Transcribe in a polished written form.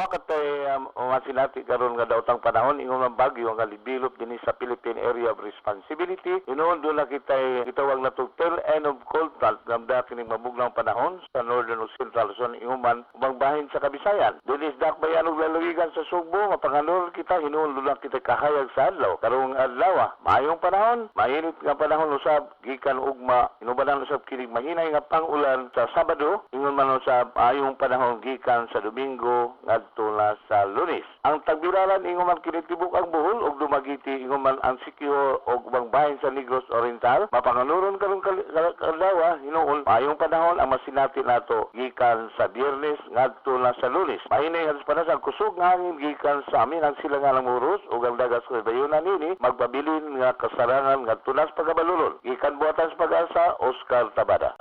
Katay masinati karon nga daotang panahon, ingon man bagyo nga develop dinhi sa Philippine Area of Responsibility. Hinuon duna kitay gitawag natong tail end of cold front nga kining mabugnaw panahon sa northern ug central Luzon, ingon man ubang bahin sa Kabisayan. Dinhi sa Dakbayan ug lalawigan sa Sugbo, mapanganor kita, hinuon duna kita kahayag sa adlaw. Karong adlaw, maayong panahon, mainit nga panahon usab gikan ugma, inubanan usab kining mahinay nga pang-ulan sa Sabado, ingon man usab maayong panahon gikan sa Domingo ngadto na sa Lunes. Ang tagbilaran, ingon man kini tibok ang Bohol ug Dumaguete, ingon man ang Siquijor ug ubang bahin sa Negros Oriental. Mapanganuron karong adlaw, hinuon maayong panahon ang masinati nato gikan sa Biyernes ngadto na sa Lunes. Mahinay nga panahon ang kusog nga hangin gikan sa amihanang silangan ng Moros ug ang dagat sa bayunan nini magpabilin nga kasarangan ngadto na sa pagkabalulon. Gikan buhatan sa Pag-asa, Oscar Tabada.